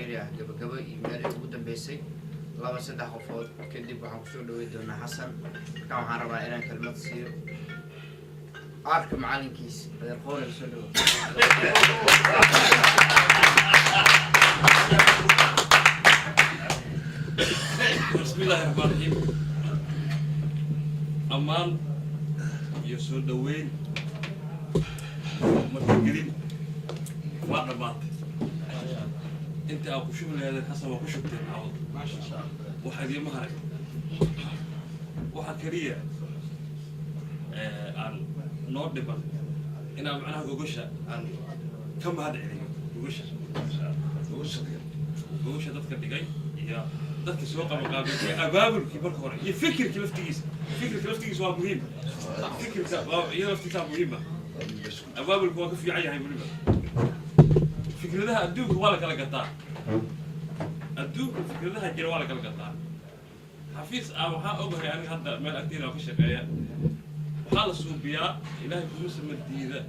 Cariiri ah, gabagabo iyo meelihii ugu dambeysay. Laba saddex qofood kadib waxaan kusoo dhawey doonaa Xasan. Markaan waxaan rabaa inaan kelmad siiyo aarka macalinkiis, adeer Qoore. Soo dhawo. Bismi illaahi raxmaan raxiim. Ammaan iyo soo dhoweyn, martigelin waa dhammaatay. Inta aad ku shubi laheedeen, Xasan, waa ku shubteen. Caawad waxa idiima haray. Waxa keliya aan noo dhiman inaan macnaha gogosha aan ka mahad celiyo, gogosha dadka dhigay iyo dadka soo qabanqaabay iyo abaabulkii marka hore iyo fikirkii laftigiisa. Fikirka laftigiisa waa muhiim. Fikirka waa iyada laftiisa muhiima. Abaabulku waa ka fiican yahay. Weliba fikradaha adduunka waa la kala gataa. Adduunka fikradaha jira waa la kala gataa. Xafiis ah waxaa ogahay aniga hadda meel agteyda oo ka shaqeeya. Waxaa la suubiyaa, Ilaahay kuma sama diida,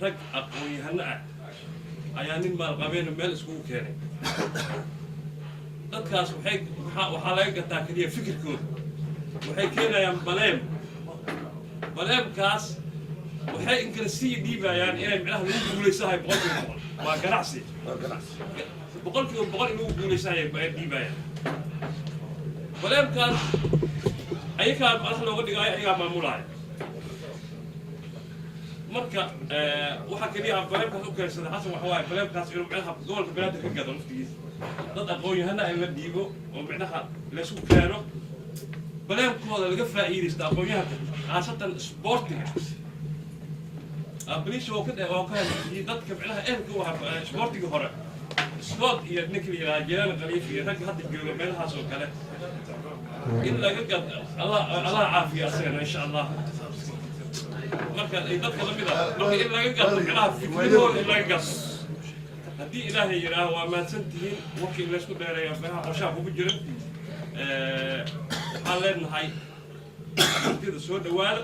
rag aqoon-yahano ah ayaa nin maalqabeena meel iskugu keenay. Dadkaas waxay waxaa laga gataa keliya fikirkooda. Waxay keenayaan baleem. Baleemkaas waxay inkala sii dhiibayaan inay micnaha lagu guulaysahay 100%. Waa ganacsi. 100% in lagu guulaysahay ay dhiibayaan. Baleemkaas ayagaa madax looga dhigaayo, ayagaa maamulaya. Marka waxaa keliya aan baleemkaas u keensaday Xasan waxa waaye baleemkaas inuu micnaha gobolka Banaadir ka gado laftigiisa, dad aqoon-yahana in la dhiibo oo micnaha laysku keeno, baleemkooda laga faa'iidaysto, aqoon-yahanka, khaasatan sportiga. Ablisha oo ka dhe oo ka hadlayay dadka micnaha ehelka u ahaa sportiga hore, Scott iyo ninka la yidhaha Jilaan Khaliif iyo ragga hadda jooga meelahaas oo kale in laga gad. Allah, Allah caafiya asagana, insha Allah. Marka ay dadka lamid ah, marka in laga gato micnaha fikradooda in laga gato, haddii Ilaahay yidhaaho. Waa mahadsan tihiin. Warkii in laysku dheereeyo meelaha qorshaha kugu jirin. Waxaan leenahay martida soo dhawaada,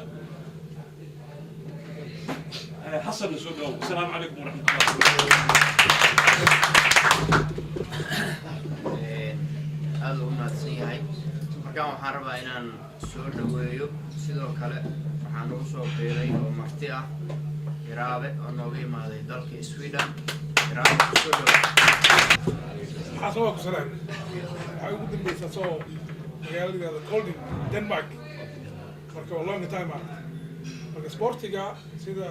Xasanna soo dhawow. Asalaamu calaykum waraxmatullah. Aada ugu mahadsan yahay. Markaan waxaan rabaa inaan soo dhaweeyo. Sidoo kale waxaa nagu soo biiray oo marti ah Hiraabe oo nooga imaaday dalka Sweden. Hiraabe, soo dhaweey. Xasan, waa ku salaam. Waxaa ugu dambeysa soo magaalada yihahda Kolding, Denmark. Marka waa long time aragta. Marka sportiga sida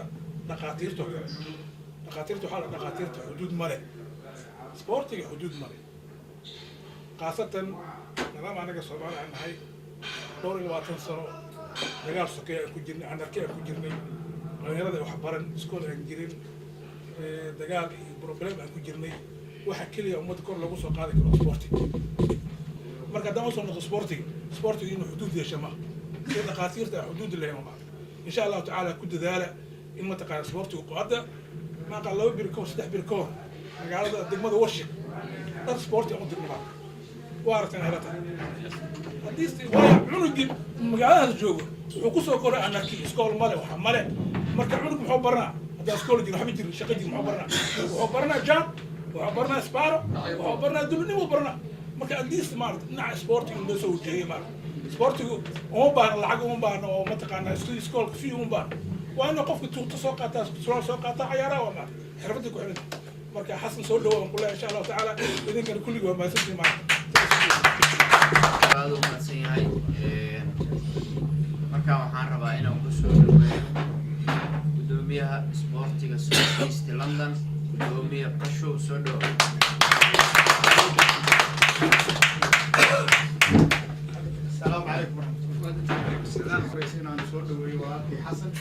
dhaqaatiirta oo kale, dhaqaatiirta waxaa la dhaqaatiirta xuduud ma leh, sportiga xuduud ma leh. Khaasatan maadaama anaga Soomaali aan nahay, dhowr iyo labaatan sano dagaal sokeeye aan ku jirnay, anarki aan ku jirnay, dhalinyarada wax baran, iskool aan jirin, dagaal iyo problem aan ku jirnay, waxa keliya ummadda kor lagu soo qaadi karo sportiga. Marka haddaan usoo noqdo sportiga, sportiga inuu xuduud yeesha maaha, sida dhaqaatiirta aan xuduud lahayn ma. Insha Allahu tacaala ku dadaala in mataqaana sportigu hadda maaqa 2 biri ka hor, 3 biri ka hor, magaalada degmada Warshik dhar sporti aan u dirnay. Baa waa aragteen helata haddii waayo cunugii magaaladaas joogo wuxuu kusoo koray anarki, iskool male, waxa male. Marka cunug muxuu baranaa haddaan iskool jirin, waxba jirin, shaqo jirin? Muxuu baranaa? Wuxuu baranaa jaad, wuxuu baranaa isbaaro, wuxuu baranaa dulnimo baranaa. Marka at least maarata dhinaca sportiga in loo soo wajeeyay. Maarata sportigu uma baahna lacag, uma baahna oo mataqaanaa iskoolka fee uma baahna. Waa inuu qofka tuugto soo qaataa, surwaal soo qaataa, cayaaraha waa maarata xirfadii ku xiran. Marka Xasan, soo dhawo aan ku leeyahay. Insha Allahu tacaala idinkana kulligii waa mahadsantihiin maarata. Aada u mahadsan yahay. Markaan waxaan rabaa inaan ku soo dhaweeyo guddoomiyaha isboortiga South East London, guddoomiye Qashow. Soo dhawo. Asalaamu calaykum waraxmatullahi. Horeysa inaan soo dhaweeyo walaalkii Xasan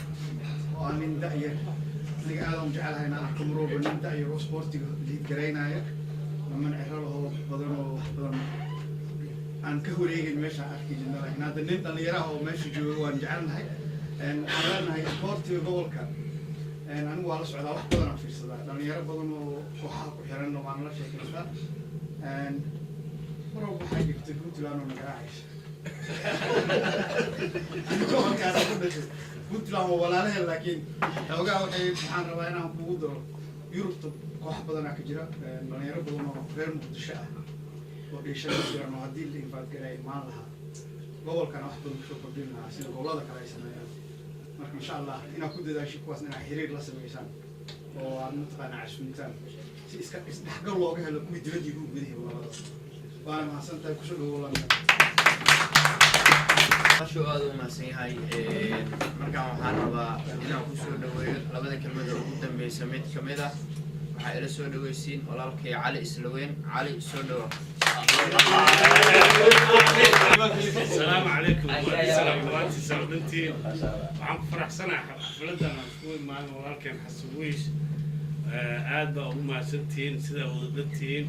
oo ah nin da'yar. Aniga aad aan jecelahay inaan arko mar walba nin da'yar oo sportiga lead garaynaya, niman ciro lahoo wax badan oo wax badan aan ka wareegayn meeshaan arki jirna, laakiin hadda nin dhallinyaraha oo meesha jooga waan jecelnahay. Waxaan leenahay sportiga gobolka anigu waa la socdaa, wax badan aan fiirsadaa, dhalinyaro badan oo kooxaha ku xiran waan la sheekaystaa. Mar walba waxaa jirta Puntland oo nagaraacaysa gobolkaas ku dhashay. Puntland waa walaalaheen, laakiin xoogaa waxay waxaan rabaa inaan kugu daro. Yurubta koox badanaa ka jira, dhalinyaro badan oo reer Muqdisho ah oo dheeshan ku jiraan oo haddii la invite gareeyo imaan lahaa, gobolkana wax badan kusoo kordhin lahaa sida gobollada kale ay sameeyaan. Marka insha Allah inaad ku dadaasho kuwaas, inaad xiriir la sameysaan oo aad mataqaanaa casuuntaan si iska isdhexgal looga helo kuwii dibadda iyo kuwii gudaha labadaba. Waana mahadsan tahay. Kusoo dhawow London. Qasho aada u mahadsan yahay. Markaan waxaan rabaa inaan kusoo dhaweeyo labada kelmada ugu dambeysa mid ka mid ah. Waxaa ila soo dhaweysiin walaalkay Cali Islaweyn. Cali, soo dhawo. Asalaamu calaykum. Salaam dhammaantiin, salaamdhantiin. Waxaan ku faraxsanahay xafladan aan isku imaan walaalkeen Xasan Wiish. Aad baa ugu mahadsantihiin sidaa wada dhantihiin.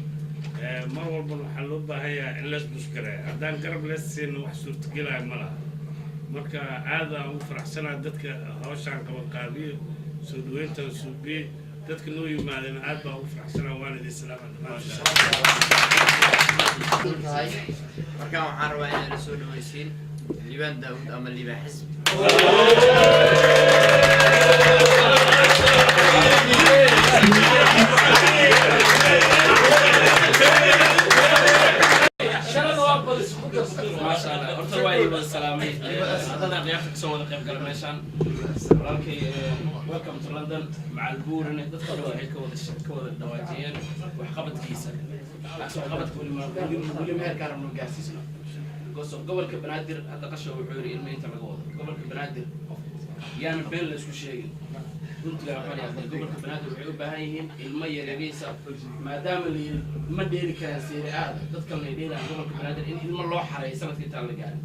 Mar walbana waxaa loo baahan yahay in lees bushgareeyo. Haddaan garab lees siin, wax suurtagelaya ma laha. Marka aad aan ugu faraxsanahay dadka hawshaan qabanqaabiye, soo dhaweyntaan suubiye, dadka noo yimaadeen. Aad baa ugu faraxsanahay. Waan idin salaama dhammaantiin. Tahay. Markaan waxaan rabaa inay la soo dhaweysiin Liibaan Daawud ama Liibaan Xisbi. Maasha Allah, horta waa idin wada salaamay ardada ciyaarta kasoo wada qayb gala meeshaan. Walaalkay, welcome to London. Macal buurine dadka dhan waxay ka wada dhawaajiyeen waxqabadkiisa, laakiin waxqabadka weli meherkaa rabno gaarsiisno. Because of gobolka Banaadir hadda Qasha wuxuu yidhi ilma inta laga wado gobolka Banaadir, yaana been la isku sheegin. Runtiga waxaa la yidhahdaa gobolka Banaadir waxay u baahan yihiin ilmo yaryariisa, maadaama la yidhi ma dheeli karaan Serie A-da, dad kalena ay dheelayaan. Gobolka Banaadir in ilmo loo xareeyo sanadka intaan la gaarin,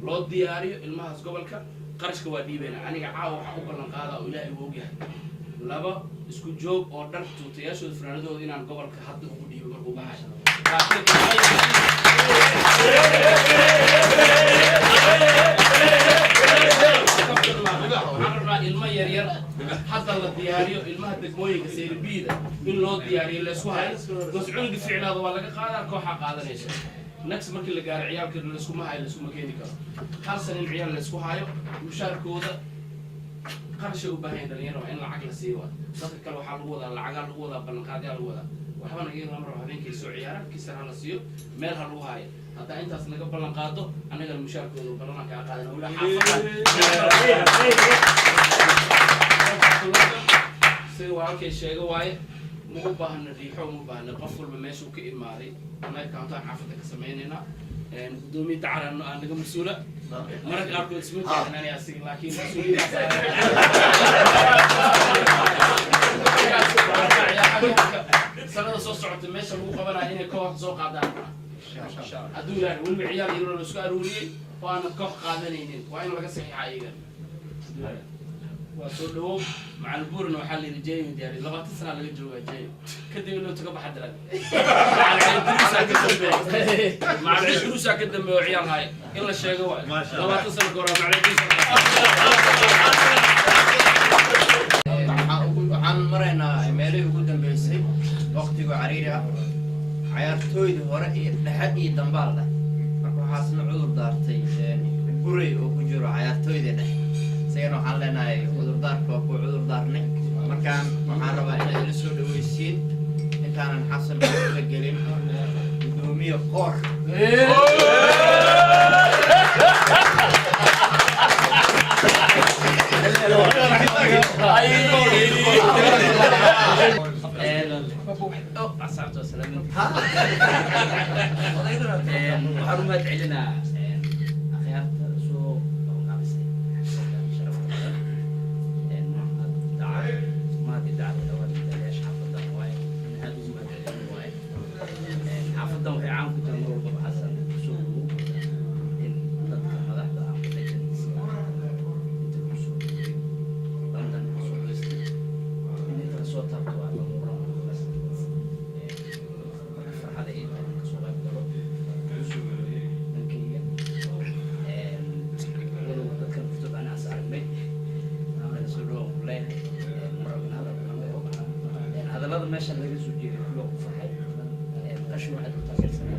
loo diyaariyo ilmahaas gobolka. Qarashka waa dhiibayna. Aniga caawa waxaa u ballan qaadaa oo Ilaahay uu ogyahay laba isku joog oo dhar tuutayaashooda, fanaanadooda inaan gobolka hadda ugu dhiibo markuu baxayo. Laakiin waxaan rabnaa ilmo yar yar hadda la diyaariyo, ilmaha degmooyinka Serie B-da in loo diyaariyo, laysku hayo, bas cunuga ficnaada waa laga qaadaa, kooxaa qaadanaysa. Next markii la gaaro ciyaalka layskuma hayo, layskuma keeni karo. Hal san in ciyaal laysku hayo, mushaarkooda qarashay u baahan yahay. Dhalinyaro waa in lacag la siiyo. Waa dadka kale waxaa lagu wadaa lacagaa lagu wadaa, ballanqaadyaa lagu wadaa. Waxbana iyaga lama rabo. Habeenkay soo ciyaaraan, kisar ha la siiyo, meel ha lagu haayo. Haddaa intaas naga ballan qaado, annagana mushaarkooda ballanaan kaa qaadan. Weli xaafadda sida walaalkay sheega waaye, ma u baahna riixo, ma u baahna. Qof walba meeshuu ka imaaday, annaga kauntaan xaafadda ka samaynaynaa. Gudoomiye Dacar aan naga mas-uula, mararka qaarkood isma jeexnanaya asiga, laakiin mas-uuliyadda sanada soo socota meesha lagu qabanayo inay koox soo qaadaan hadduu Ilaahay. Weliba ciyaal yaroo la isku aruuriyey oo aanan koox qaadanaynin waa in laga saxiixa iyaga. Waa soo dhawow. Macalin buurna waxaa la yidhi jeeyo diyaariy, 20 sana laga joogaa jeeyo kadib inuu taga baxa diran. Macalin Duruusaa ka dambeeyo oo ciyaal haaya in la sheego waay. 20 sano ka hor macalin Duruusaa. Waxaan maraynaa meelihii ugu dambeysay, waqtigu cariiri ah, cayaartooydii hore iyo dhexe iyo dambaal dheh. Marka waxaasna cudur daartay Guray oo ku jiro cayaartooydii dhexe. Isagana waxaan leenahay cudurdaarka waa ku cudur daarnay. Markaan waxaan rabaa inaad ila soo dhaweysiin, intaanan Xasan la gelin, gudoomiye Qoor. Asxaabta waa salaamin. Waxaan u mahad celinaa akhyaarta soo qabanqaabisay sharafta badan. Mahad Dacar, mahad Dacar dhawaad daalayaasha xaafadan waaye in aad ugu mahad celin waaye. Xaafadan waxay caan ku tahay mar walbaba, Xasan kusoo dhawow, in dadka madaxda ah, legends inta lagu soo dhaweeyo London kusoo dhaweystay, in inta lasoo taabto waa lama oran. Marka farxada ay tahay in kasoo qayb galo, lagu soo dhaweeyo dhankayga, walow dadkan naftooda aan as aragnay. Ana soo dhawaan ku leeyahay. Ma rabo in hadal badan dhaho. Hadallada meeshan laga soo jeeday kulli waa ku farxay. Qashin waxaad u taageersanay,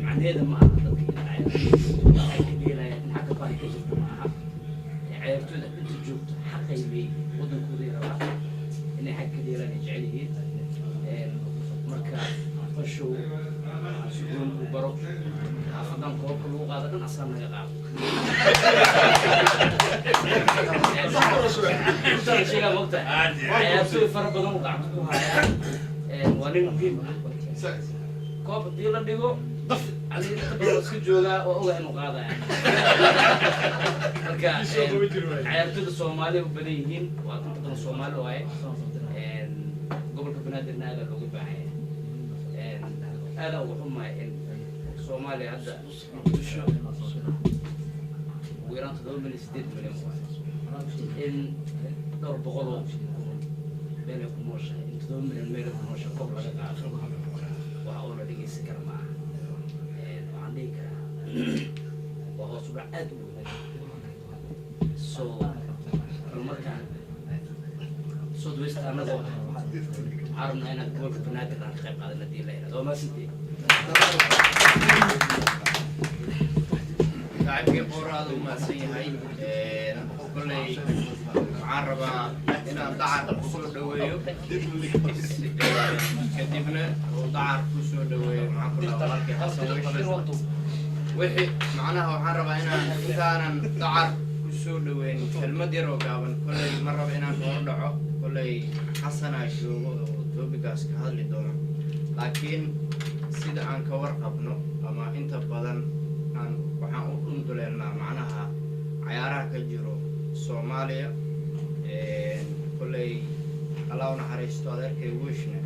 macnaheeda ma aha dadka in ciyaartoyda ay ka dheelayaan in xagga baahi ka jirta ma aha. Ciyaartoyda inta joogto xaqay leeyihiin, waddankooday rabaan. Asaa naga qaado. Sheegaa mogtahay, cayaartooy fara badan uu gacanta ku hayaa. Waa nin muhiim ah. Koob haddii la dhigo, adiga inta badan iska joogaa, waa ogaa inuu qaadaya. Marka cayaartooyda Soomaaliya u badan yihiin, waa inta badan Soomaali waaye. Gobolka Banaadirna aadaa looga baahan yahay. Aadaa uga xumahay in Soomaaliya hadda Muqdisho ugu yaraan 7 milyan, 8 milyan waaye, in dhowr boqol oo meel ay ku nooshahay, in 7 milyan meel ay ku nooshahay koob laga qaado, wax oo la dhegeysan kara ma aha. Waxaan dhihi karaa waa hoos u dhac aad u weyn. So bal markaan South West annagoo ah, waxaan rabnaa inaad gobolka Banaadir aan ka qayb qaadan haddii la yidhahdo. Waa mahadsantihiin. Saaxiibkii Qooraada u mahadsan yahay. Kolley waxaan rabaa inaan Dacar kusoo dhaweeyo, kadibna uu Dacar kusoo dhaweeyo, maxaan ku dhahaa, walaalkii Xasan Wiish. Wixii macnaha waxaan rabaa inaan intaanan Dacar kusoo dhaweyn kelmad yar oo gaaban. Kolley ma rabo inaan hor dhaco, kolley Xasanaa joogo oo topic-gaas ka hadli doono, laakiin sida aan ka warqabno ama inta badan aan waxaan u dhunduleelnaa macnaha cayaaraha ka jiro Soomaaliya. Kolley Allah u naxariisto adeerkay Wishne,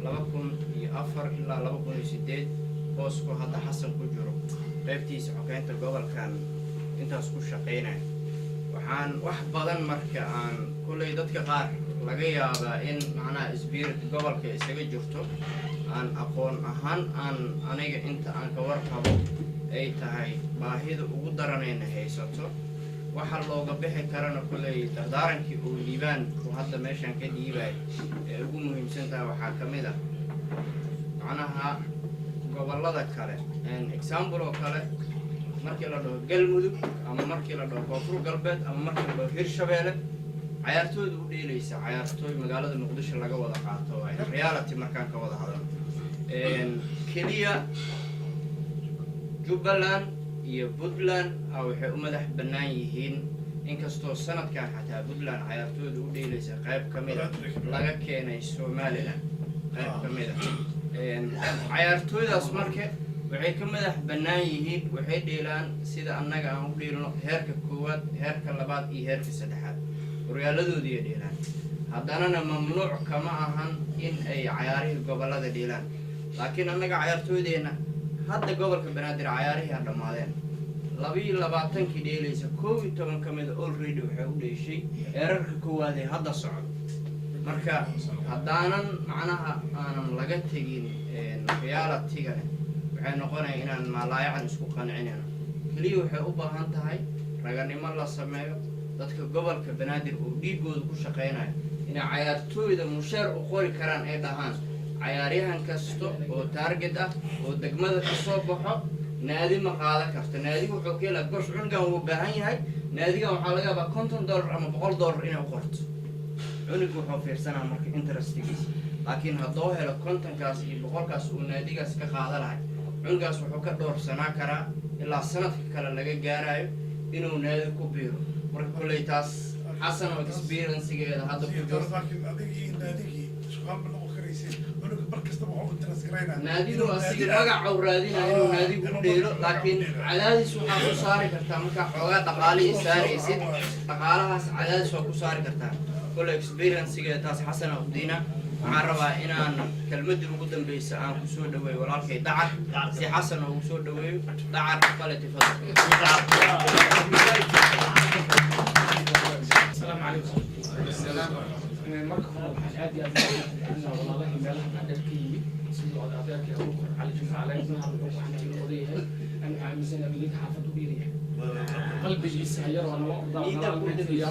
2004 ilaa 2008 boosku hadda Xasan ku jiro, qaybtiisa xogeynta gobolkan intaas ku shaqaynaya. Waxaan wax badan marka aan kolley dadka qaar laga yaabaa in macnaha spirit gobolka isaga jirto, aan aqoon ahaan aan aniga inta aan ka warqabo ay tahay baahida ugu daranayna haysato. Waxa looga bixi karana kolley dardaarankii uu Liibaan uu hadda meeshaan ka dhiibay ee ugu muhiimsan tahay waxaa ka mid ah macnaha gobollada kale. Example oo kale, markii la dhaho Galmudug ama markii la dhaho Koonfur Galbeed ama markii la dhaho Hirshabeelle, cayaartooyda u dheelaysa cayaartooy magaalada Muqdisho laga wada qaato waay, reality markaan ka wada hadalno. Keliya Jubbaland iyo Puntland a waxay u madax bannaan yihiin, inkastoo sanadkan xataa Puntland cayaartooyda u dheelaysa qayb ka mid a laga keenay Somaliland, qayb ka mid a cayaartooydaas. Marka waxay ka madax bannaan yihiin, waxay dheelaan sida annaga aan u dheelno, heerka koowaad, heerka labaad iyo heerka saddexaad horyaaladoodiiay dheelaan. Haddanana mamnuuc kama ahan in ay cayaarihii gobollada dheelaan. Laakiin annaga cayaartooydeenna hadda gobolka Banaadir cayaarihii ha dhammaadeen, 22-kii dheelaysa, 11 ka mida already waxay u dheeshay heerarka koowaad ee hadda socdo. Marka haddaanan macnaha aanan laga tegin reality-gane, waxay noqonaya inaan maalaayacan isku qancinayno. Keliya waxay u baahan tahay raganimo la sameeyo, dadka gobolka Banaadir oo dhiigooda ku shaqeynayo inay cayaartooyda musheer u qori karaan, ay dhahaan cayaaryahan kasta oo target ah oo degmada ka soo baxo naadi ma qaadan karto. Naadigu wuxuu ka helaa gosh, cunugan wuu baahan yahay. Naadigan waxaa laga yaabaa $50 ama $100 inay u qorto. Cunugu wuxuu fiirsanaa marka interest-igiisa, laakiin haddoo helo 50-kaas iyo 100-kaas uu naadigaas ka qaada lahay, cunugaas wuxuu ka dhoorsanaa karaa ilaa sanadka kale laga gaarayo inuu naadi ku biiro. Marka kolley taas Xasan oo experience-geeda hadda ku jiro. Laakiin adigii naadigii isku hal ma noqon karaysid. Cunuga mar kastaba wuxuu interest garaynaa naadigu asiga magaca uu raadinayo inuu naadigu u dheelo, laakiin cadaadis waxaa ku saari kartaa markaa xoogaa dhaqaalihii saaraysid, dhaqaalahaas cadaadis waa ku saari kartaa. Kolle experience-geeda taas Xasana udiina. Waxaan rabaa inaan kelmadii ugu dambeysa aan kusoo dhaweeyo walaalkay Dacar, si Xasan ugu soo dhaweeyo. Dacar kale, tifadal. Asalaamu calaykum. Marka hore waxaan aad iyo aad ugu mahadcelinayaa walaalahii meelaha dhaadheer ka yimid, sidoo adeerkay Abuukar Cali Jimcaale. Mahad wuxuu ku xantay inuu oday yahay. Aan waxaa aaminsanahay inuu ninka xaafadda u dheeryahay, qalbigiisa yar oo nala ordaa, nala almeetiya.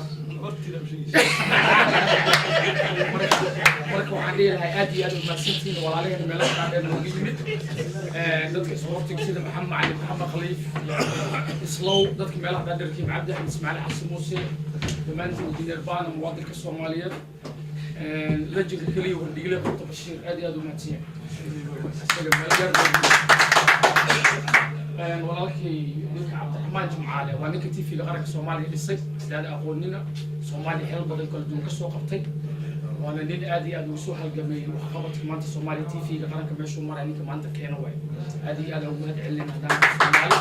Marka waxaan dhihi lahaa aad iyo aad u mahadsantihiin walaalaheen meelaha dhaadheer nooga yimid, dadka isboortiga sida Maxamed Macalin, Maxamed Khaliif Islow, dadka meelaha dhaadheer ka yimid, Cabdi Axmed Ismaaciil, Xasan Muuse, dhammaantiin, injineer Baana, muwaadinka Soomaaliyeed, lajinka keliya Wardhigle Qabto Bashiir, aad iyo aad u mahadsan yahay isaga meel dheer buu. Walaalkay ninka Cabdiraxmaan Jimcaale waa ninka TV-ga qaranka Soomaaliya dhisay. Sidaad aqoonina, Soomaaliya xeel badan kala duwan ka soo qabtay, waana nin aad iyo aad ugu soo halgameeyey waxqabadka maanta Soomaaliya. TV-ga qaranka meeshuu maraya ninka maanta keena waay. Aad iyo aad ugu mahad celinayna haddaan Soomaali,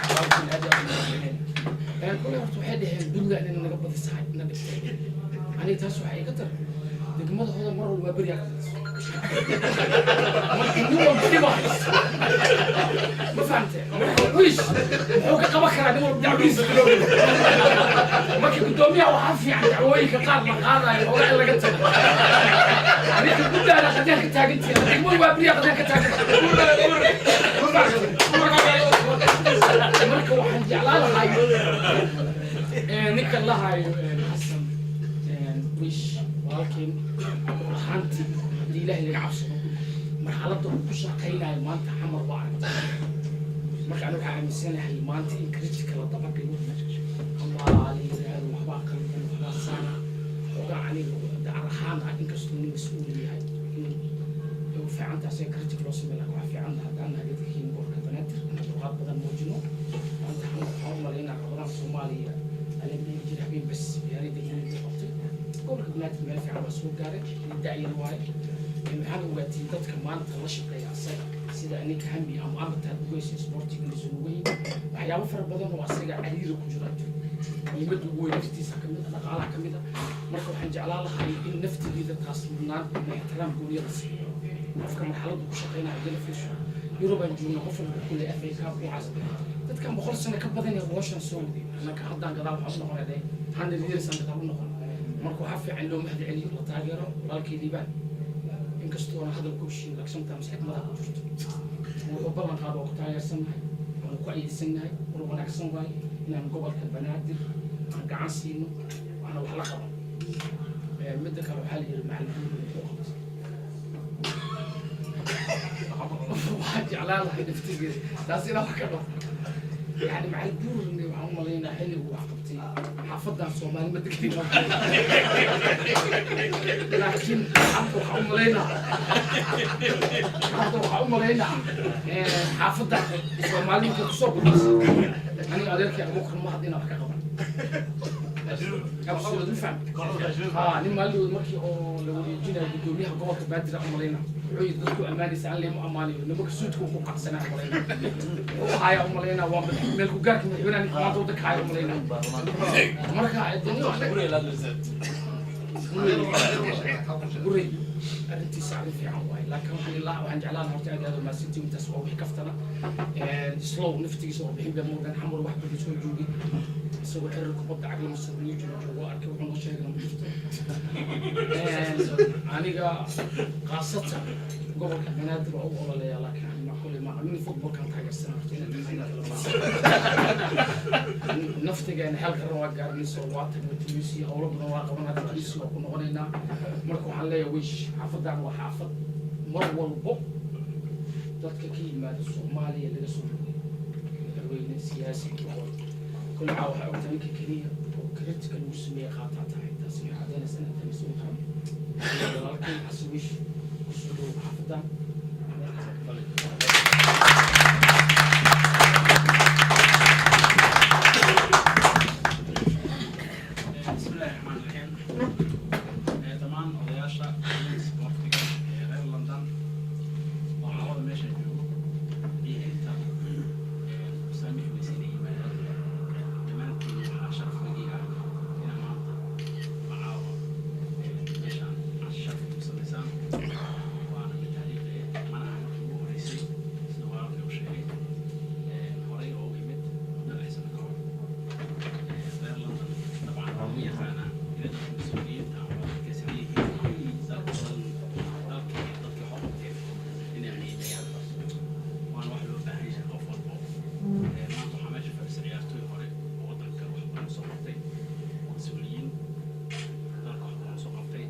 walaalkiin aad iyo aad ugu mahad celinayna. Kule horta waxay dhaheen Puntland inay naga badisahay na dhigtay. Aniga taas waxay iga taray degmada Hodan mar walba waa beriyaa ka badiso. Marka nin walba dhiba hayso, ma fahamtee? Marka Wiish muxuu ka qaban karaa nin walba dacwadiisa? Marka guddoomiyaha waxaa fiican dacwooyinka qaar la qaadayo oga in laga tago. Ninka guddaana qadiyaan ka taagantihi, degmadu waa beriyaa qadiyaan ka taagantihi. Marka waxaan jeclaan lahay ninka la hayo Xasan Wiish, walaalkeen, ahaantii haddii Ilaahay laga cabsado, marxaladda uu ku shaqaynayo maanta Xamar waa aragta. Marka aniga waxaa aaminsanahay maanta in critic-a la daba dhigo ama la yiraahdo waxbaa qaldan, waxbaa saana, xoogaa aniga dacar ahaan ah, inkastuu nin mas-uul yahay, in u fiican tahay asaga critic loo sameyn. Lakin waxaa fiican haddaan nahay dadka kiin gobolka Banaadir inaan dulqaad badan muujino. Maanta Xamar waxaan u malaynaa Rabadaan Soomaaliya ayaa dhihi jira habeen bas ciyaarey degmooyinka qabtay. Gobolka Banaadir meel fiican waa soo gaaray, nin da'yar waaye. Waxaan ogaatiin dadka maanta la shaqeeya asaga sida ninka hami ama amataad ugeysa sportiga inaysan ugeyn waxyaabo fara badan oo asaga cariiri ku jira jiro. Muhiimadda ugu weyn naftiisa kamid a, dhaqaalaha kamid a. Marka waxaan jeclaan lahay in naftigeeda taas mudnaan ama ixtiraam gooniya la siiyo qofka marxaladdu ku shaqeynayo. Hadii la fiirsho, Yurub aan joogno, qof walba kulle FA Cup waxaas dadkan 100 sano ka badan ee hawshan soo waday. Annaka haddaan gadaal waxaan u noqonay 100 years aan gadaal u noqon. Marka waxaa fiican loo mahad celiyo, la taageero walaalkii Liibaan, inkastoona hadal ku heshiin, laakiin sometimes xikmada ku jirto. Wuxuu ballan qaado oo ku taageersannahay, waanu ku ayidsannahay. War wanaagsan waaye inaan gobolka Banaadir aan gacan siino, waana wax la qaban. Midda kale waxaa la yidhi macallin muxuu qabtay? Waxaan jeclaan lahay naftigeeda taas inaan wax ka dhaqo. Yani macallin Buurne waxaan u malaynaa xilligu wax qabtay xaafadan Soomaali ma degin, laakiin hadda waxaan u malaynaa xaafadda Soomaali markay kusoo baxaysa, aniga adeerkay Abuukar Mahad inaan wax ka qaban. Absolutely faham ha. Nin maalin markii oo la wareejinayo guddoomiyaha gobolka Banaadir aan malayna, wuxuu yidhi dadku ammaanaysa aan leema ammaanayo, nimanka suudka ku qacsanaa malayna wuxuu haya u malaynaa waa madax meel ku gaarka madaxweynaha ninka maanta waddanka haya u malaynaa. Marka Gurey arrintiisa arrin fiican waaye, laakiin waxaan ilaa waxaan jeclaan horta aad aad umahadsantihiin. Intaas waa wixii kaftana. Slow naftigiisa warbixin bee Morgan Xamar wax badan soo joogay, isagoo xiriir kubadda cagla Masar new joogo joogo arkay, wuxuu noo sheegay ma jirto. Aniga khaasatan gobolka Banaadir waa u ololeeyaa, laakiin ma kulli ma nin footballkan taageersan. Horta inaad taqaanid kala maaha. Naftigeena xeel qaran waa gaarnayso, waa tagnay Tunisia, howlo badan waa qaban, hadda Tunisia waa ku noqonaynaa. Marka waxaan leeyahay Wiish, xaafadan waa xaafad mar walbo dadka ka yimaada Soomaaliya laga soo dhaweeyo, madaxweyne, siyaasi, wax walba. Kulli caa waxaa ogtaa ninka keliya oo critic-a lagu sameeyey qaataa tahay. Taasi waxay caddaynaysaa inaad tahay mas-uul qaran. Walaalkay Xasan Wiish, kusoo dhawow xaafadan. بسم الله الرحمن الرحيم. Dhammaan odayaasha isboortiga ee reer London oo cawada meesha joogo iyo inta saamix weyse inay yimaadaan, dhammaantiin waxaa sharaf weygii ah inaa maanta macaawa meeshaan sharaf ugu samaysaan. Waana mid taariikhi ah, mana aha markii ugu horeysay. Sida walaalkay u sheegay, horey oo u imid muddo 6 sano ka hor. Reer London dabcan waa lagu yaqaanaa inay dadka mas-uuliyiinta ama dadka isleeyihiin dalkoodan, dalkii iyo dadkii wax u qabteen, inay qiimeeyaan, waana wax loo baahan yahay qof walbo. Maanta waxaa meesha fadhisa ciyaartooy hore oo waddanka wax badan usoo qabtay, mas-uuliyiin dalka wax badan usoo qabtay.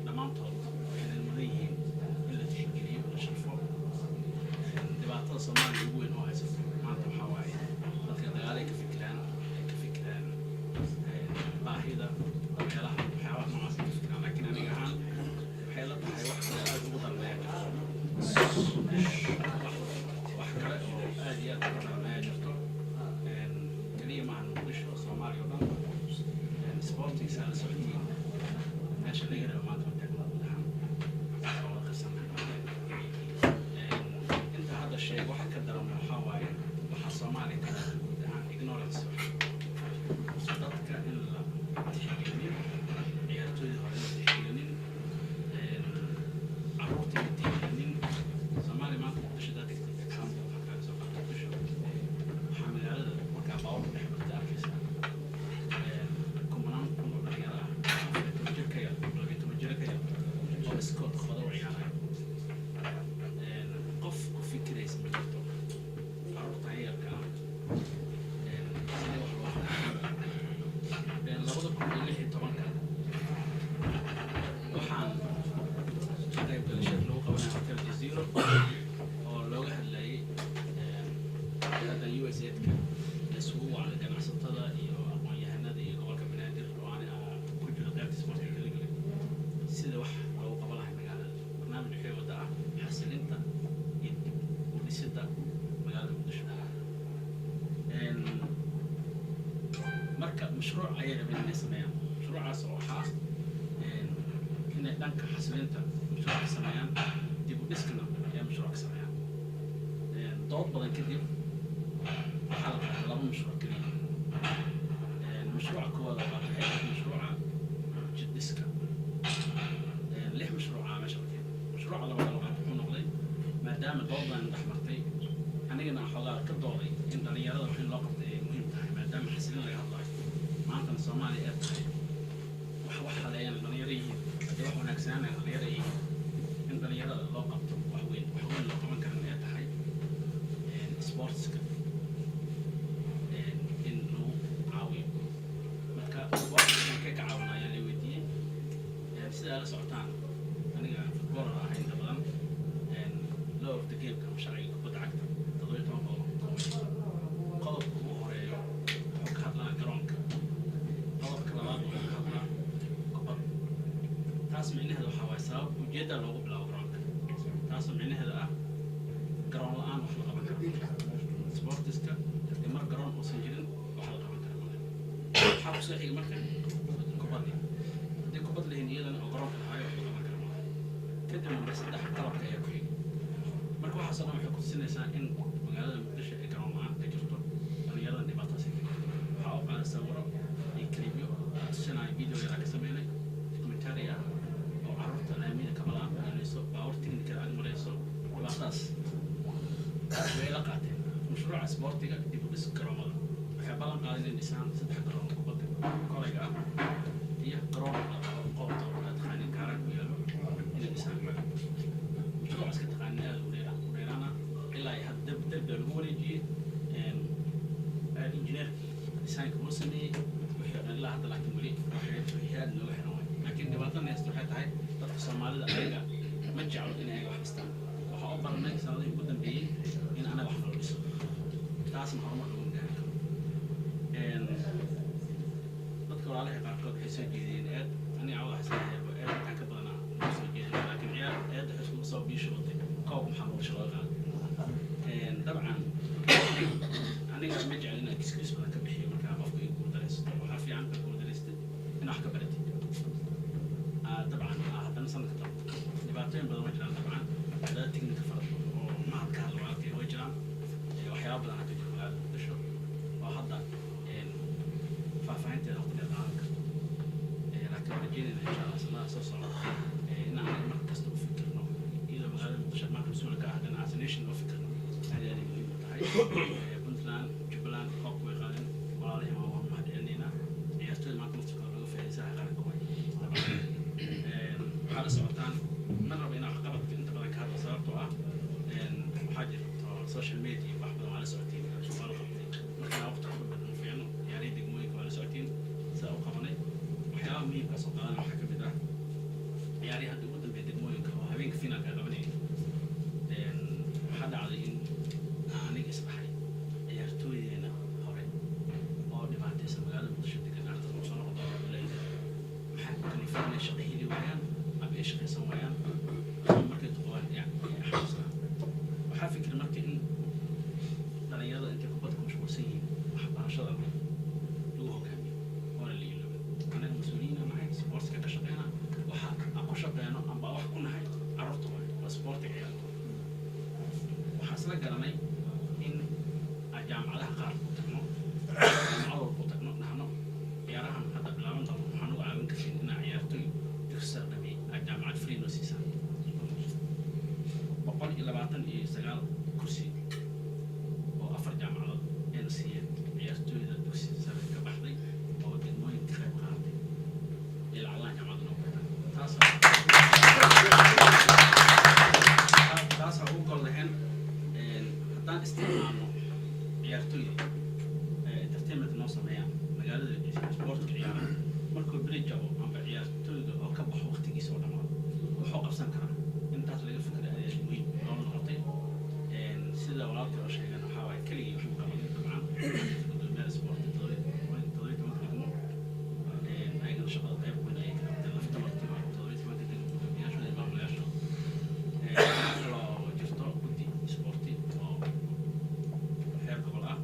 Dhammaantood waxayna mudan yihiin in la tixgeliyo, la sharfo. Dhibaatada Soomaaliya ugu weyn oo haysato maanta waxaa waaye dadka dagaalay ka fikiraan, ay ka fikiraan baahida meelaha, waxyaabaha noocaas ay ka fikiraan. Laakiin aniga ahaan waxay la tahay wax kale aad ugu dambeeya jirto. Wax Sportiga saa la socotiin, meesha laga rabo maanta ma taagna guud ahaan, oo la qirsannahay. Inta hadda sheeg waxa ka daran waxaa waaye waxa Soomaaliya ka jirta guud ahaan, ignorance, dadka in la tixgelinin, ciyaartooyda hore in la tixgelinin, carruurta in la tixgelinin. Soomaaliya maanta Muqdisho hadaa tagtid, example waxaa kaaga soo qaata Muqdisho, waxaa magaalada markaa baabuurka dhex martay arkaysaa kumanaan kun oo dhalinyaro ah, 14 jir ka yar, 12 jir ka yar, oo iskood kubada u ciyaaraya. Qof ku fikiraysa ma jirto carruurtan yarka ah sidee wax loo qabto. 2016-ka waxaan ka qayb galay shir lagu qabanaya Hotel Jazeera oo looga hadlayay hay-addan USAID-ka isugu wacday ganacsatada iyo aqoon-yahanada iyo gobolka Banaadir, oo ani ku jiro qaybta sportiga kala gelay, sida wax loogu qaban lahay magaalada. Barnaamij waxay wada ah xasilinta iyo dib u dhisidda magaalada Muqdisho. Marka mashruuc ayay rabeen inay sameeyaan, mashruucaas oo ahaa inay dhanka xasilinta mashruuc ka sameeyaan, dib u dhiskana ay mashruuc ka sameeyaan. Dood badan kadib waxaa la qaatay laba mashruuc keliya. Mashruuca koowaad oo qaatay waxay ahayd mashruuca jid dhiska. Lix mashruuca meesha la keenay. Mashruuca labaad oo la qaatay wuxuu noqday, maadaama dood badan dhex martay, anigana xoogaa ka dooday in dhalinyarada wax in loo qabtay ay muhiim tahay, maadaama xasilin laga hadlayo maantana Soomaaliya ay tahay, wax haleeyana dhalinyaro yihiin, haddii wax wanaagsanana dhalinyaro yihiin, in dhalinyarada loo qabto wax weyn, wax weyn loo qaban karan ay tahay sportska in lagu caawiyo. Marka sportska ka caawina ayaa la weydiiyey. Sidaa la socotaan, aniga footballer ah inta badan, law of the game ama sharciga kubadda cagta 17 qodob ka kooban. Qodobka ugu horeeyo wuxuu ka hadlaa garoonka, qodobka labaad wuxuu ka hadlaa kubad. Taas micnaheeda waxaa waaye sabab ujeedda loogu bilaabo garoonka, taasoo micnaheeda ah garoon la-aan wax la qaban karo sportiska. Haddii mar garoon uusan jirin, wax la qaban karo male. Waxaa kusoo xigay marka kubaddi. Haddii kubad lahayn iyadana oo garoonka lahaayo, wax la qaban karo male. Kadib number 3 qalabka ayaa ku xigay. Marka waxaasoo dhan waxay kutusinaysaa in magaalada Muqdisho ay garoon la-aan ka jirto, dhalinyaradan dhibaatadaas ay ka jirto. Waxaa u qaaday sawiro iyo clipyo tusinaya, video yaraa ka sameynay, documentary ah, oo carruurta laamiyada kabalaan inayso, baabuur technicada ag marayso. Dhibaatadaas way la qaateen. Mashruuca sportiga dib u dhis garoomada, waxay ballan qaadeen inay dhisaan saddex garoon kubadda kolayga ah iyo garoon qoobta oo aad taqaanin Kaaraan ku yaalo inay dhisaan. Mashruucaas ka taqaanin aad u dheera u dheeraana ilaa iyo hadda derbiga lagu wareejiyey, injineerkii designka loo sameeyey, wixii oo dhan ilaa hadda, laakiin weli wixii aad nooga xiran waay. Laakiin dhibaatada haysta waxay tahay dadka Soomaalida ayaga ma jeclo inay ayaga wax dhistaan. Waxaa u baranay sanadihii ugu dambeeyey in anaga wax nala dhiso, taasna horumar laguma gaari karo. Dadka walaalaha qaarkood waxay soo jeediyeen eed. Aniga cawada xasan eed intaan ka badanaa noo soo jeedin, laakiin ciyaar eedda waxay iskugu soo biisho watay koob maxaa Muqdisho looga qaaday. Dabcan aniga ma jecel inaan excuse badan ka bixiyo. Markaa qofka ay guuldaraysato, waxaa fiican ka guuldaraystay in wax ka baratid. Dabcan haddana sanadka dambe dhibaatooyin badan way jiraan. Dabcan dada technica fara oo mahad ka hadla walaalkay way jiraan. Waxyaaba badan ka jira magaalada Muqdisho oo hadda faahfaahinteeda waqtigeeda qaadan karto. Laakiin waan rajeynayna insha Allah sanadaha soo socda in aan mar kasta u fikirno, iyadoo magaalada Muqdisho maanta mas-uula ka ah, haddana as a nation oo fikirno aad iyo aad ay muhiim u tahay. Puntland, Jubbaland koobka way qaadeen, walaalihii waa mahad celinaynaa. Ciyaartooyda maanta naftirkooda looga faa'iidaysaa qaranka way. Waxaa la socotaan, ma rabo inaan waxqabadka inta badan ka hadlo, sababtoo ah waxaa jirto social media, wax badan waa la socotiin, waa la qabtay. Marka waqti ku badan fiicno. Ciyaarihii degmooyinka waa la socotiin sidaa u qabanay. Waxyaabaha muhiimka soo qaadan waxaa kamid ah ciyaarihii hadda ugu dambeeya degmooyinka oo habeenka finaalka qabanayay. Waxaa dhacday in aniga isdhaxay ciyaartooydeena hore oo dhibaataysan magaalada Muqdisho degan, arrintaas ma soo noqon doona leeyahay, maxaa ku kalifay inay shaqo heli waayaan ama ay shaqaysan waayaan ama markay duqoobaan xanuunsadaan? Waxaa fikir marka in dhalinyarada intay kubadda ku mashquulsan yihiin waxbarashada lagu hogaamiyo oona la iloobin. Anaga mas-uuliyiinta 29 kursi oo afar jaamacadood ayna siiyeen ciyaartooyda dugsi sare ka baxday oo degmooyin ka qayb qaadatay ee lacagaha jaamacadda noo qortay. Taasaa ugu gol lahayn haddaan isticmaalno ciyaartooyda entertainment noo sameeyaan magaalada, sportka ciyaaraha. Markuu beri jabo amba ciyaartooyda oo ka baxo waqtigiisa oo dhamaado, wuxuu qabsan karaa. Intaas laga fikra ayaa muhiim noola noqotay. Sida walaalkii oo sheegan, waxaa waaye keligii waxu qabanin. Dabcan gudoomiyaha sportka 17-ka degmo ayagana shaqada qayb weyn ayay ka qabteen, lafdabartii waa 17-ka degmo gudoomiyaashooda iyo maamulayaashooda. Waxaa kaloo jirto guddi sporti oo heer gobol ah.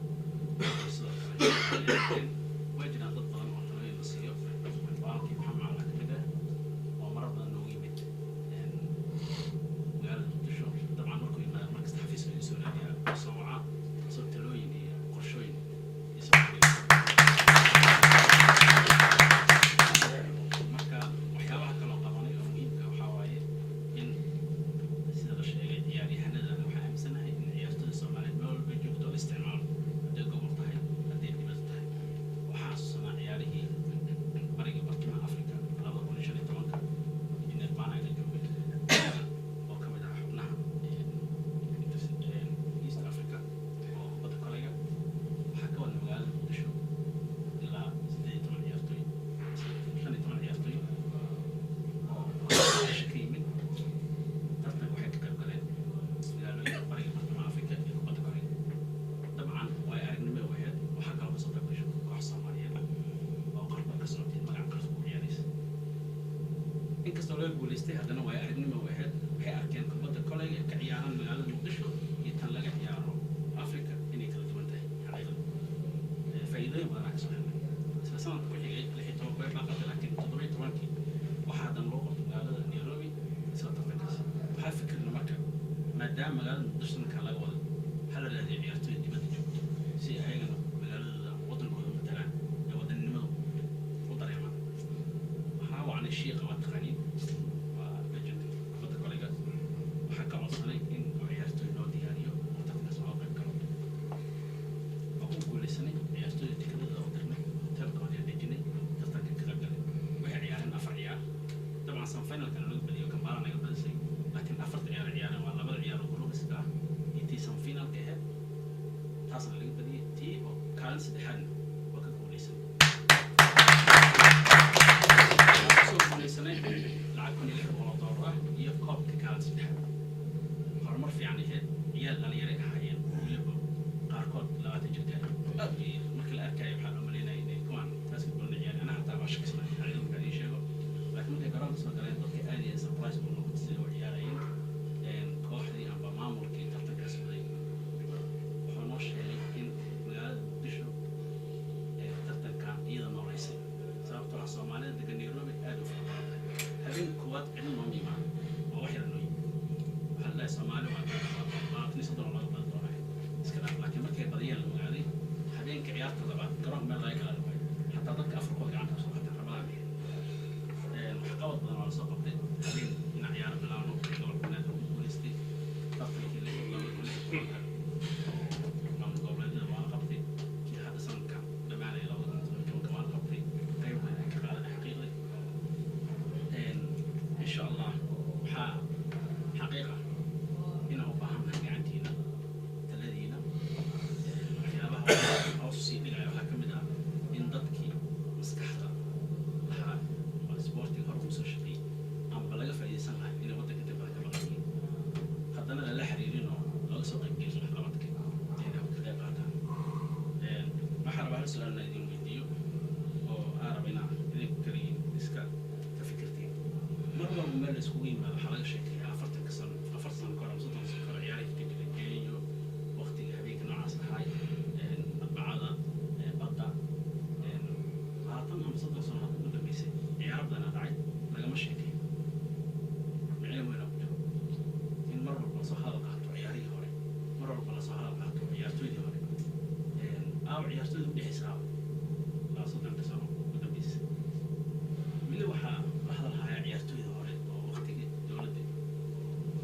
Sidoo kale way jiraan dad badan oo talooyin la siiyo. Walaalkii Maxamed Cala ka mid ah oo marar badan noogu yimid magaalada Muqdisho. Dabcan markuu yimaado markasta xafiiska igu soo raadiyaa, soo wacaa, soo talooyin iyo qorshooyin iyo soo. Marka waxyaabaha kaloo qabanay oo muhiimka waxaa waaye in sida la sheegay ciyaaryahanada, waxaa aaminsanahay in ciyaartooyda Soomaaliyeed meel walba joogto la isticmaalo, hadday gobol tahay, hadday dibadda tahay. Waxaa xasuusanaa ciyaarihii bariga bartamaha Africa 2015-ka, injineer Baana la joogay oo ka mid ah xubnaha East Africa oo kubadda kolayga. Waxaa ka wada magaalada Muqdisho ilaa 18 ciyaartooy, 15 ciyaartooy oo meesha ka yimid. Tartanka waxay ka qayb galeen magaalooyinka bariga bartamaha Africa iyo kubadda kolayga. Dabcan way aragnimo u ahayd. Waxaa kaloo kasoo qayb gashay koox Soomaaliyeed oo qarba ka socotay, magaca qarba ku ciyaaraysa. Inkastoo laga guulaystay, haddana way aragnimo u ahayd. Waxay arkeen kubadda kolayga ka ciyaaran magaalada Muqdisho iyo tan laga ciyaaro Africa inay kala duwan tahay. Xaqiiqada faa'iidooyin badan aa kasoo helnay. Isla sanadka ku xigay 16 way baaqatay, laakiin 17-kii waxaa haddana loo qabtay magaalada Nairobi isla tartankaas. Waxaa fikirna marka maadaama magaalada Muqdisho sanadkaa laga waday, waxaa la raadiyay ciyaartooyda dibadda joogto si ayagana magaaladooda, waddankooda matalaan ee wadaninimadu u dareemaan. Waxaa wacnay Shiiqa, waa taqaaniin, waa legend kubadda kolayga. Waxaa ka codsanay in uu ciyaartooy noo diyaariyo oo tartankaas looga qayb galo. Waa ku guuleysanay. Ciyaartooyda tikadada u dirnay, hotelkooda dejinay, tartanka ka qayb galay. Waxay ciyaareen afar ciyaar. Dabcan semifinalkana laga badiyo, Kambala naga badisay, laakiin afarta ciyaar ay ciyaareen waa labada ciyaar oo groupiska ah iyo tii semifinalka ahayd, taasna laga badiyay, tii oo kaalin saddexaadna waa ka guuleysanay. Kusoo guuleysanay lacag $1,600 ah iyo koobka kaalin saddexaad. Horumar fiican ahayd. Ciyaal dhalinyaray ahaayeen oo weliba qaarkood 20 jir gaari aad u yar. Markii la arkayo waxaa loo malaynaya inay kuwaan basketball ciyaar. Ana xataa waa shakisnaa xaqiiqada markaan idiin sheego, laakiin markay garoonka soo galeen dadka aad iyo surprise u noqotay sida u ciyaarayeen. Kooxdii amba maamulkii tartankaas waday wuxuu noo sheegay in magaalada Muqdisho ee tartankan iyada nooleysay, sababtoo ah Soomaalida degan Nairobi aad u fara badan tahay. Habeen koowaad cidna nooma imaan oo wax yar noo yimid. Waxaa la dhahay Soomaali waa 20, 30 oo laga badan doonaa, iska dhaaf. Laakiin markay badiyeen la ogaaday, habeenka ciyaarta labaad garoonka meel laga galaa waayo, xataa dadka afarkooda gacanta kusoo qateen. Ramadaan waxqabad badan waa lasoo qabtay. Habeen in ciyaaro bilaabno, gobolka Banaadir ugu guuleystay tartankii 2016-ka oo maamul goboleedyada waa la qabtay. Kii hadda sanadka dhammaanaya 2017-ka waa la qabtay, qayb weyn ay ka qaadanay xaqiiqdii. Insha Allah waxaa xaqiiqa inaan u baahannahay gacantiina, taladiina. Waxyaabaha hoos usii dhigaya waxaa ka mid ah in dadkii maskaxda lahaa oo isboortiga hore ugu soo shaqeeyey amba laga faa'iidaysan lahaa inay waddanka inta badan ka maqan yihiin, haddana lala xiriirin oo looga soo qaybgelin waxqabadka inay ka qayb qaataan. Waxaa rabaa hal su-aal inaan idin weydiiyo oo aan raba inaa idinku kaligiin iska ka fikirtiin. Mar walba meel la iskugu yimaado waxaa laga sheekeeyaa 40-ka sano, 4 sano kahor ama 30 sano kahor ciyaarihii ka jiray Kenya, waqtiga habeenka noocaas ahaay, madbacada badda. 20 ama 30 sano hadda ugu dambeysay ciyaaro badanaa dhacay, lagama sheekeeyo. Micno weynaa ku jiro in mar walba lasoo hadal qaato ciyaarihii hore, mar walba lasoo hadal qaato ciyaartooydii hore. Aaw ciyaartooyda udhexaysa aaw laa 30-ka sano ugu dambeysay? Weli waxaa la hadal hayaa ciyaartooyda hore oo waqtigii dowladda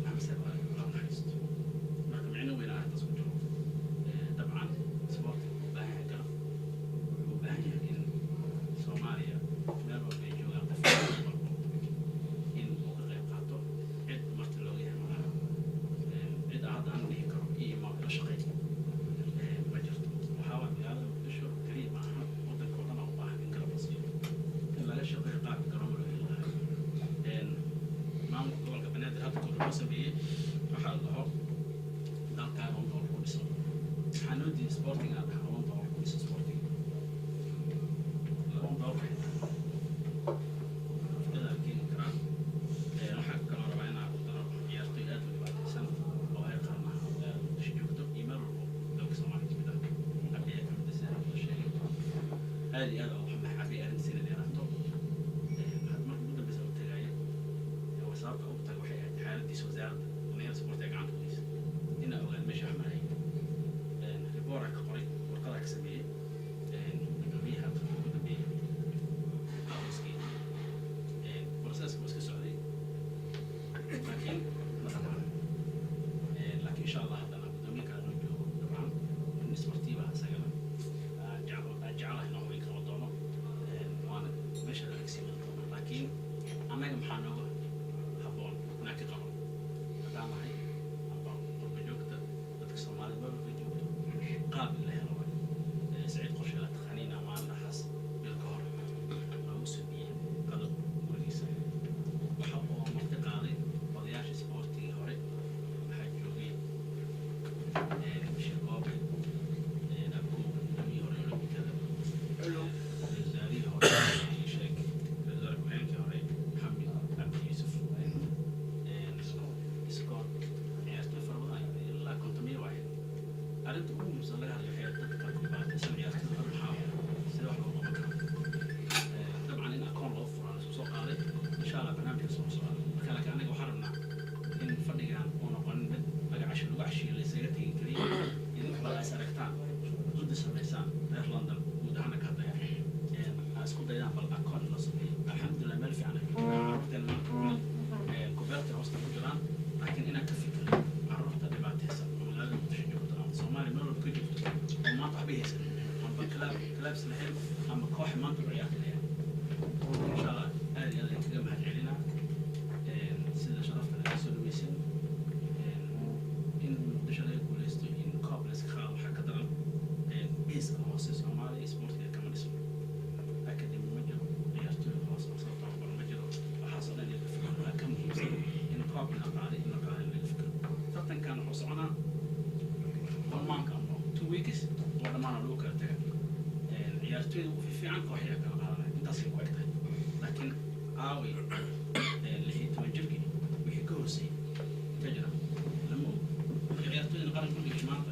Maxamed Saad Bare, Allah u naxariisto. Wuxuu sameeyey waxaa la dhaho dalkaaga $1 ku dhiso. Waxaa noo diiday sportiga inaad dhaha $1 ku dhiso sportiga, $1 xitaa fikrada keeni karaa. Waxaa kaloo rabaa inaan ku daro ciyaartoy aad u dhibaataysan oo heer qaran ah oo magaalada Muqdisho joogto iyo meel walbo dalka Soomaaliya kamid ah. Cabdi ayaa kamid ah, sida la sheegay. Aad iyo aad ugu xumahay Cabdi arrintiisa inay dheeraato. Had marka ugu dambeysa u tagaaya, waa sababta ugu tagay waxay ahayd xaaladiisa wasaaradda dhalinyarada sportiga gacanta ku haysa inaa ogaan meesha wax maraya. Report ka qoray, warqadaa ka sameeyey gudoomiyaha ugu dambeeyey aamuskii. Processka waa iska socday, laakiin ma dhammaan. Laakiin insha Allah haddana gudoomiye kale noo joogo, dabcan nin sportiiva isagana aan jeclahay inaan weyn qaban doono, waana meesha laga sii wadi doono. Laakiin annaga maxaa nooga habboon inaan ka qaban haddaan nahay amba qurba joogta, dadka Soomaalida meel walba joogto? Qaab in la helo waay. Saciid Qorshe la taqaaniin maalin dhaxaas bil ka hor loogu sameeyey qado gurigiisa. Waxa uu marti qaaday odayaasha isboortigii hore. Waxaa joogay Bashir Goobe, Abkow, gudoomiyihii hore Olombikada, ra-iisul wasaarihii hore, sheeg, ra-iisul wasaare ku-xigeenkii hore Maxamed Cabdi Yuusuf, Scott, ciyaartoy fara badan ayaa, ilaa 50 waaye. Arrinta ugu muhiimsan laga hadlay waxay ahayd dadka dhibaataysan, ciyaartoyda hore, maxaa sida wax loogu qaban karo. Dabcan in akoon loo furo la isku soo qaaday, insha Allah barnaamijka soo socda. Marka laakiin anaga waxaan rabnaa in fadhigan uu noqonin mid laga casho lagu cashiyo la isaga tegin keliya. Idinku bal is aragtaan, guddi samaysaan reer London guud ahaana ka hadlaya, aa isku daydaan bal akoon in la sameeyo. Alxamdulilah, meel fiican ay ku jiraan carruurteen maanta, kulli kubeertay hoosta ku jiraan. Laakiin inaan ka fikirno carruurta dhibaataysan oo magaalada Muqdisho joogto ama Soomaaliya meel walba ka joogto oo maanta waxba haysan amba clubs lahayn ama koox maanta u ciyaarta lahayn. Insha Allah aad iyo aad ayaan kaga mahad celinaa sida sharafta laga soo dhaweysan. In Muqdisho laga guuleysto, in koob la iska qaado, waxaa ka daran base-ka hoose. Soomaaliya sportiga kama dhisno, academy ma jiro, ciyaartooy hoose oo soo tababar ma jiro. Waxaasoo dhan in laga fikiro waa ka muhiimsan in koob in la qaaday, in la qaaday in laga fikiro. Tartankan wuxuu soconaa one month ama 2 weeks oo dhammaana lagu kala taga. Ciyaartooyda ugu fiican kooxyaha kala qaadanaya, intaasay ku eg tahay. Laakiin aaway 16 jirkii wixii ka hooseeyey? Inta jira lama og. Marka ciyaartooydana qaranka ku dhigasho maanta.